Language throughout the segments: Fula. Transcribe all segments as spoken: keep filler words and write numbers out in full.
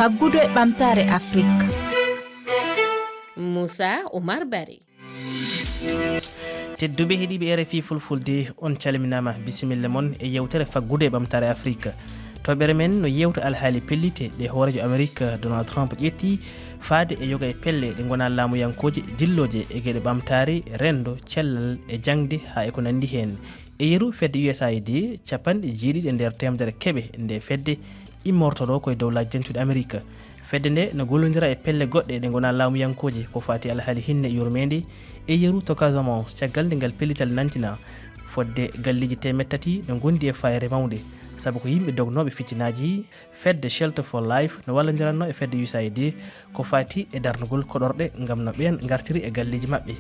Faggudu e ɓamtaare Afrik. Moussa Oumar Barry. Tedduɓe heɗiiɓe R F I Fulfulde, on calminaama, bisimilla mon e yewtere Faggudu e ɓamtaare Afrik. Toɓɓere men no yewta alhaali pellite ɗe hooreejo Amerik Donald Trump ƴetti faade e yoga e pelle ɗe ngonaa laamuyankooje dillooje e geɗe ɓamtaare, renndo, cellal e jaŋde haa e ko nanndi heen. E yeru fedde U S A I D, capanɗe jeeɗiɗi e nder teemedere keɓe nde fedde immortoɗo ko e dowlaaji dentuɗi Amerik. Fedde nde no gollondira e pelle goɗɗe ɗe ngonaa laamuyankooje ko faati alhaali hinne e yurmeende e yeru to Casamance, caggal nde ngal pellital nantina fodde galleeji teemeɗɗe tati no ngondi e fayre mawnde, sabu ko yimɓe dognooɓe fitinaaji. Fedde Shelter for Life no wallondiranno e fedde U S A I D ko faati e darnugol koɗorɗe ngam no ɓeen ngartiri e galleeji maɓɓe.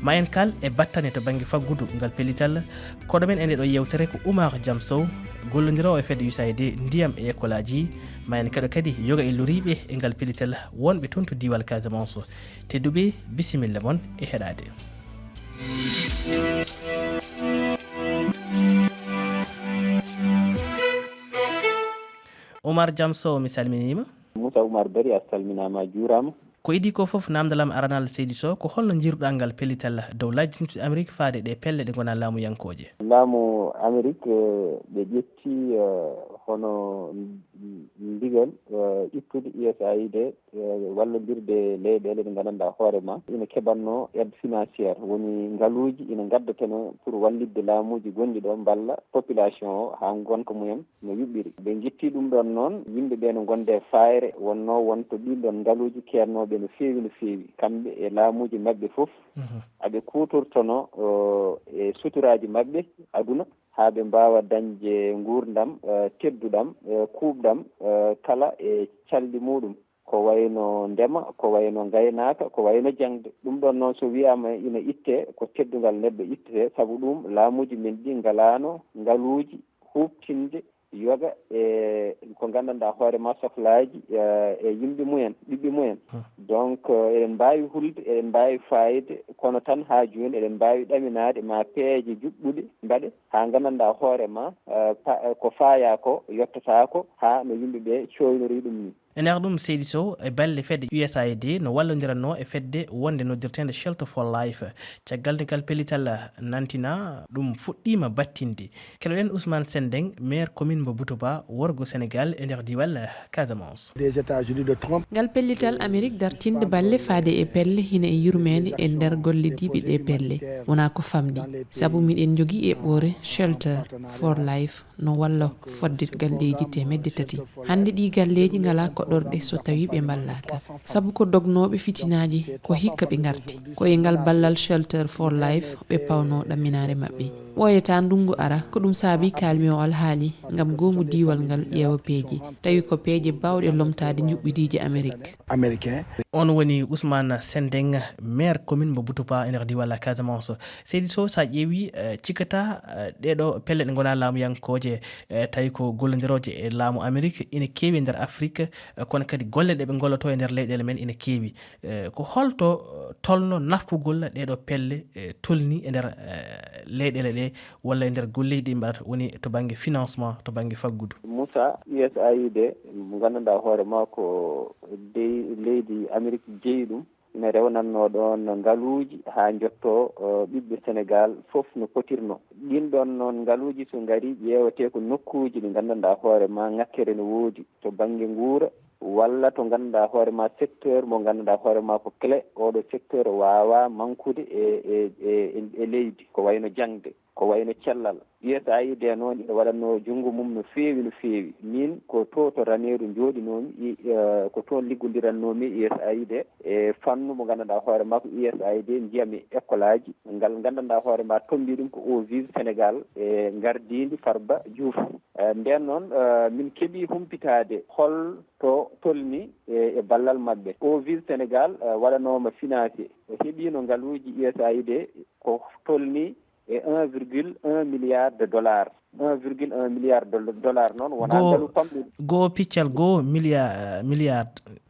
Ma en kaal e battane to bannge faggudu ngal pellital. Koɗo men e nde ɗo yewtere ko Oumar Jam Sow, gollondiroowo e fedde U S A I D ndiyam e ekkolaaji. Ma en keɗo kadi yoga e loriiɓe e ngal pellital wonɓe toon to diiwal Casamance. Tedduɓe, bisimilla mon e heɗaade. Oumar Jam Sow, mi salminiima. Moussa Oumar Barry, a salminaama, a juuraama. Ko idii ko fof, naamndal am aranal, seydi Sow, ko holno njiiruɗaa ngal pellital dowlaaji dentuɗi Amerik faade ɗe pelle ɗe ngonaa laamuyankooje? Laamu Amerik, eh, ɓe ƴetti, eh, hono n-, n-, ndigal, eh, ittude U S A I D, eh, wallondirde leyɗeele ɗe nganndanɗaa hoore ma ina keɓatnoo aide financière, woni ngaluuji ina ngaddateno pour wallitde laamuuji gonɗi ɗo mballa population o haa ngonka mumen no yuɓɓiri. Ɓe ngitti ɗum ɗon noon, yimɓe ɓe no ngonde e faayre, wonnoo wonto ɗiin ɗon ngaluuji keednooɓe no feewi, no feewi, kamɓe e laamuuji maɓɓe fof. Mhm. Aɓe kuutortono, o, e suturaaji maɓɓe aduna, haa ɓe mbaawa dañde nguurndam, eh, tedduɗam, eh, kuuɓɗam, eh, kala e calɗi muuɗum. Ko wayno ndema, ko wayno ngaynaaka, ko wayno jaŋde. Ɗum ɗon noon, so wiyaama ina ittee, ko teddungal neɗɗo ittete, sabu ɗum laamuuji men ɗi ngalaano ngaluuji huuɓtinde yoga e ko nganndanɗaa hoore ma sohlaaji, eh, e yimɓe mumen, ɓiɓɓe mumen. Hmm. Donc, eh, eɗen mbaawi hulde, eɗen mbaawi faayde, kono tan haa jooni eɗen mbaawi ɗaminaade ma peeje juɓɓuɗe mbaɗe haa nganndanɗaa hoore ma, eh, pa-, eh, ko faayaa ko yottataako haa no yimɓe ɓe cooynori ɗum ni. E nder ɗum, seydi Sow, e balle fedde U S A I D no wallondiranno e fedde wonde noddirteende Shelter for Life. Caggal nde ngal pellital nantina, ɗum fuɗɗiima battinde. Keɗoɗen Ousmane Sendeng, maire commune mo Boutoupa, worgo Sénégal e nder diiwal Casamance. Des États-Unis de Trump. Ngal pellital Amerik dartinde balle faade e pelle hina e yurmeende e nder gollodiiɓe ɗe pelle. Wonaa ko famɗi, sabu miɗen njogii eɓɓoore Shelter for Life no walla fodde galleeji teemedde tati. Hannde ɗii galleeji ngalaa koɗorɗe so tawii ɓe mballaaka. Sabu ko dognooɓe fitinaaji, ko hikka ɓe ngarti. Ko e ngal ballal Shelter for Life ɓe pawnoo ɗamminaare maɓɓe. Ɓooyataa ndunngu ara, ko ɗum saabii kaalmi o alhaali ngam goomu diiwal ngal ƴeewa peeje, tawi ko peeje baawɗe lomtaade njuɓɓudiiji Amerik. Américain. On woni Ousmane Sendeng, maire commune mo Boutoupa e nder diiwal Casamance. Seydi Sow, so a ƴeewi, eh, cikkata, eh, ɗeɗo pelle ɗe ngonaa laamuyankooje, eh, tawi ko gollondirooje e laamu Amerik, ina keewi e nder Afrik, eh, kono kadi golle ɗe ɓe ngolloto e nder leyɗeele men ina keewi. Eh, ko holto, eh, tolno nafkugol ɗeɗo pelle, eh, tolni e nder, eh, leyɗeele ɗe walla e nder golleeji ɗi mbaɗata, woni to bannge financement, to bannge faggudu? Moussa, U S A I D, mo nganndanɗaa hoore ma ko dey-, leydi Amerik jeyi ɗum, ina rewnatnoo ɗoon ngaluuji haa njottoo, o, ɓiɓɓe Senegaal fof no potirnoo. Ɗiin ɗoon noon ngaluuji so ngarii, ƴeewetee ko nokkuuji ɗi nganndanɗaa hoore ma ŋakkere no woodi to bannge nguura, walla to nganndanɗaa hoore ma secteur mo nganndanɗaa hoore ma ko clé, oɗo secteur waawaa mankude e, e, e, e, e leydi, ko wayno jaŋde, ko wayno cellal. U S A I D noon ina waɗatnoo junngo mum no feewi, no feewi. Miin ko to, to Raneeru njooɗinoomi, i, eh, ko toon liggondirannoomi U S A I D e fannu mo nganndanɗaa hoore makko U S A I D njiyami e ekkolaaji. Ngal nganndanɗaa hoore ma tommbi ɗum ko O Vive Sénégal e ngardiindi Farba Diouf. Eh, ndeen noon, eh, min keɓii humpitaade hol to tolni e, e ballal maɓɓe. O Vive Sénégal, eh, waɗanooma financé, o heɓiino ngaluuji U S A I D ko tolni e un virgule un milliard de dollars. Un virgule un milliard de dollars noon wonaa ngalu famɗuɗo. Goo piccal goo milliard, milliard.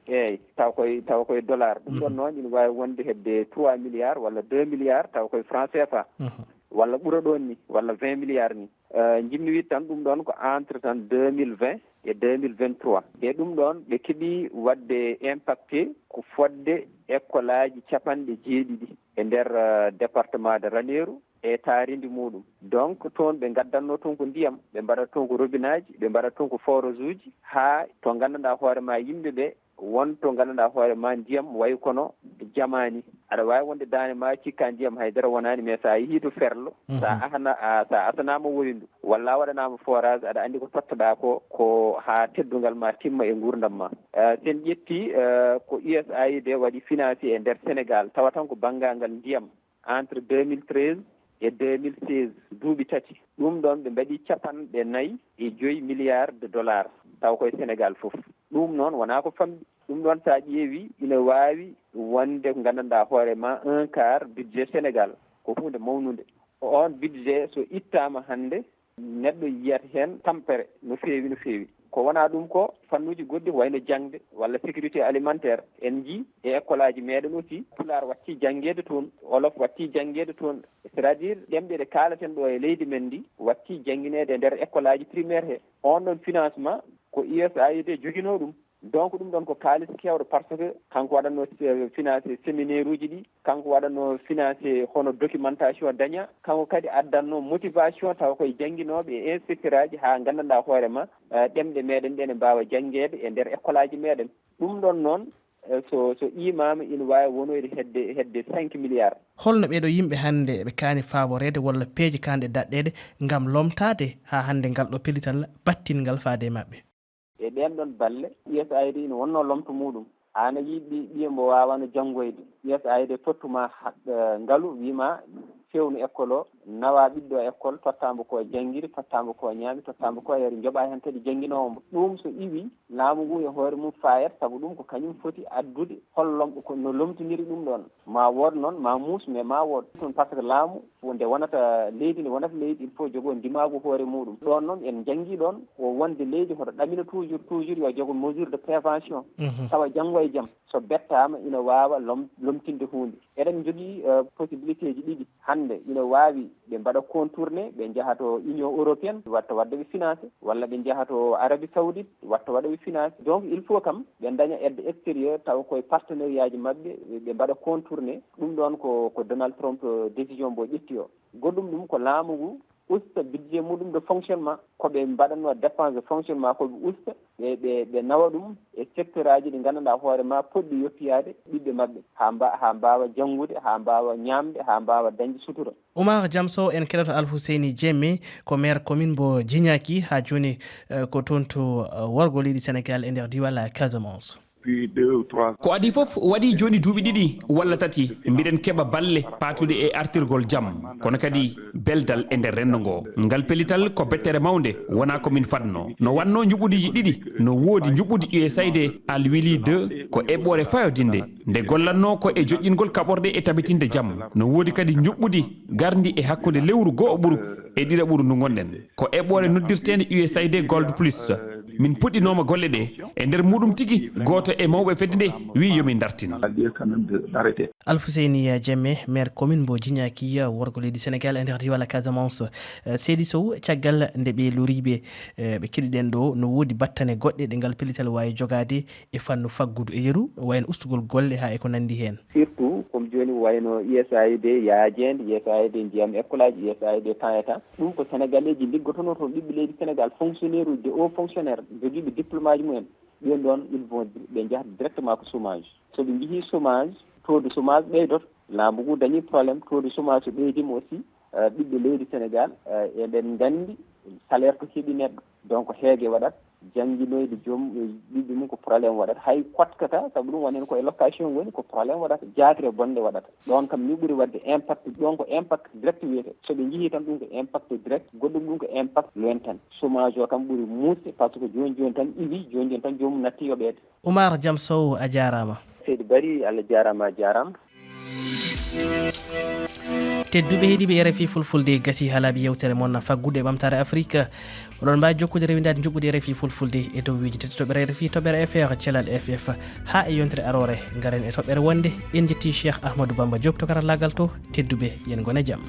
Eey, taw koye, taw koye dollar. Ɗum ɗoon noon ina waawi wonde hedde trois milliards walla deux milliards, taw koye franc C F A. Mhm. walla ɓura ɗoon ni, walla vingt milliards ni. Eh, njimmi wiide tan ɗum ɗoon ko entre tan deux mille vingt e deux mille vingt-trois. E ɗum ɗoon ɓe keɓi waɗde impacté ko fodde école aji capanɗe jeeɗiɗi e nder, eh, département de Ranérou e taarindi muɗum. Donc toon ɓe ngaddatno toon ko ndiyam, ɓe mbaɗa toon ko robinaaji, ɓe mbaɗa toon ko forage uji, haa to nganndanɗaa hoore ma yimɓe ɓe won to nganndanɗaa hoore ma ndiyam wayi kono jamaani. Aɗa waawi wonde daande ma cikka ndiyam haydara wonaani, mais so a yehii to Ferlo, so a ahana, a, so a asanaama woyndu, walla a waɗanaama forage, aɗa anndi ko tottoɗaa ko, ko haa teddungal ma timma e nguurndam ma. Eh, so en ƴetti, eh, ko U S A I D waɗi financé e nder Sénégal, tawa tan ko banngal ngal ndiyam entre deux mille treize e deux mille seize, duuɓi tati. Ɗum ɗoon ɓe mbaɗi capanɗe nayi e joyi milliards de dollars, tawa koye Sénégal fof. Ɗum noon wonaa ko famɗi. Ɗum ɗoon so a ƴeewi, ina waawi wonde ko nganndanɗaa hoore ma un quart budget Sénégal. Ko huunde mawnunde. Ko oon budget so ittaama hannde, neɗɗo yiyat heen tampere no feewi, no feewi. Ko wonaa ɗum ko fannuuji goɗɗi ko wayno jaŋde walla sécurité alimentaire. En njii e école aji meɗen aussi, Pulaar watti janngeede toon, Wolof watti janngeede toon. C'est-à-dire ɗemɗe ɗe kaalaten ɗo e leydi men ndi watti janngineede e nder école aji primaire he. On ɗon financement ko U S A I D joginoo ɗum. Donc ɗum ɗon ko kaalis keewɗo, par ce que kanko waɗatno, eh, financé séminaire uji ɗi, kanko waɗatno financé hono documentation daña, kanko kadi addanno motivation tawa koye jannginooɓe e inspecteur aji haa nganndanɗaa hoore ma, eh, ɗemɗe meɗen ɗe ne mbaawa janngeede e nder école aji meɗen. Ɗum ɗon noon, eh, so, so qiimaama ina waawi wonoyde hedde, hedde cinq milliards. Holno ɓeeɗo yimɓe hannde ɓe kaani faaboreede walla peeje kaanɗe daɗɗeede ngam lomtaade haa hannde ngal ɗo pellital battinngal faade e maɓɓe? E ɗeen ɗoon balle, U S A I D ina wonnoo lomto muɗum. Aan a yii ɓi-, ɓiye mbo waawaano janngoyde. U S A I D tottuma ha-, eh, ngalu, wiima fewnu école o, nawa ɓiɗɗo école, tottaambo ko janngiri, tottaambo ko ñaami, tottaambo ko yari, njoɓa heen kadi jannginoowo mbo. Ɗum so iwi, laamu ngu e hoore mum faayat, sabu ɗum ko kañum foti addude hollom-, ko no lomtindiri ɗum ɗoon. Ma wood noon, ma muus, mais ma wood. Ɗum par ce que laamu, nde wonata leydi, nde wonata leydi, il faut jogoo ndimaagu hoore muɗum. Ɗoon noon, en njanngi ɗoon, ko wonde leydi hoto ɗamina toujours, toujours yo jogo mesure de prévention. Mhm. Tawa janngo e jam, so bettaama, ina waawa lom-, lomtinde huunde. Eɗen njogii, eh, possibilité ji ɗiɗi. Hannde, ina waawi ɓe mbaɗa contourné, ɓe njaha to Union européenne, watta waɗde ɓe financé, walla ɓe njaha to Arabie Saoudite, watta waɗa ɓe financé. Donc, il faut kam ɓe ndaña aide extérieure, tawa koye partenariat ji maɓɓe, ɓe mbaɗa contourné. Ɗum ɗoon ko, ko Donald Trump, eh, décision mbo ƴetti o. Goɗɗum ɗum ko laamu ngu usta budget muɗum de fonctionnement, ko ɓe mbaɗatno dépense de fonctionnement ko ɓe usta, ɓe, ɓe, ɓe nawa ɗum e secteur aji ɗi nganndanɗaa hoore ma poɗɗi yoppiyaade ɓiɓɓe maɓɓe, haa mba-, haa mbaawa janngude, haa mbaawa ñaamde, haa mbaawa dañde sutura. Oumar Diam Sow, en keɗoto Alfousseyni Diémé, ko maire commune mbo Djinaki, haa jooni, eh, ko toon to, eh, worgo leydi Sénégal e nder diiwal Casamance. Depuis deux ou trois ans. Ko adii fof waɗii jooni duuɓi ɗiɗi walla tati, mbiɗen keɓa balle paatuɗe e artirgol jam, kono kadi beldal e nder renndo ngo. Ngal pellital ko bettere mawnde, wonaa ko min fadno. No wannoo njuɓɓudiiji ɗiɗi, no woodi njuɓɓudi U S A I D Al Wili deux, ko eɓɓoore fayodinde, nde gollatnoo ko e joƴƴingol kaɓorɗe e tabitinde jam. No woodi kadi njuɓɓudi garndi e hakkunde lewru go'o ɓuru e ɗiɗaɓuru ndu ngonɗen. Ko eɓɓoore noddirteende U S A I D Gold Plus. Min puɗɗinooma golle ɗe. E nder muɗum tigi, gooto e mawɓe fedde nde wiyi yo min ndartin. Alfuseyni Jemme, maire commune mbo Jiñaki, worgo leydi Sénégal e nder diwala Casamance. Eh, Seydi Sow, caggal nde ɓe loriiɓe, eh, ɓe keɗiɗen ɗo, no woodi battane goɗɗe ɗe ngal pellital waawi jogaade e fannu faggudu e yeru, wayno ustugol golle haa e ko nanndi heen. Surtout, comme jooni wayno U S A I D yaajeende, U S A I D ndiyam école aji, U S A I D temps et temps. Ɗum ko Sénégalais ji liggotonoo toon, ɓiɓɓe leydi Sénégal, fonctionnaire uji, de hauts fonctionnaires, jogiiɓe diplôme aji mumen. Ɓeen ɗoon, ils vont, ɓe njahata directement ko chômage. So ɓe njehii chômage, taux de chômage ɓeydoto. Laamu ngu dañii problème, taux de chômage so ɓeydiima aussi, eh, ɓiɓɓe leydi Sénégal, eh, eɗen nganndi salaire ko heɓi neɗɗo. Donc, heege waɗat, jannginoyde joom, eh, ɓiɓɓe mum ko problème waɗat. Hay koɗkata, sabu ɗum wonani ko e location woni, ko problème waɗat, jaakre bonde waɗat. Ɗoon kam ni ɓuri waɗde impact, ɗoon ko impact direct wiyetee. So ɓe njehii tan, ɗum ko impact direct, goɗɗum ɗum ko impact lointain. Chômage o kam ɓuri muusde, par ce que jooni jooni tan iwi, jooni jooni tan joomum natti yoɓeede. Oumar Jam Sow, a jaaraama. Seydi Bari, Allah jaaraama, a jaaraama. Tedduɓe heɗiiɓe R F I Fulfulde, gasi haa laaɓi yewtere mon faggudu e ɓamtaare Afrik. Oɗon mbaawi jokkude rewindaade njuɓɓudi R F I Fulfulde e dow weji tati toɓɓere R F I, toɓɓere F R, cellal F F. Haa e yontere aroore, ngaren e toɓɓere wonde. En njetti Cheikh Ahmadou Bamba Diop to karallaagal to. Tedduɓe, yen ngon e jam.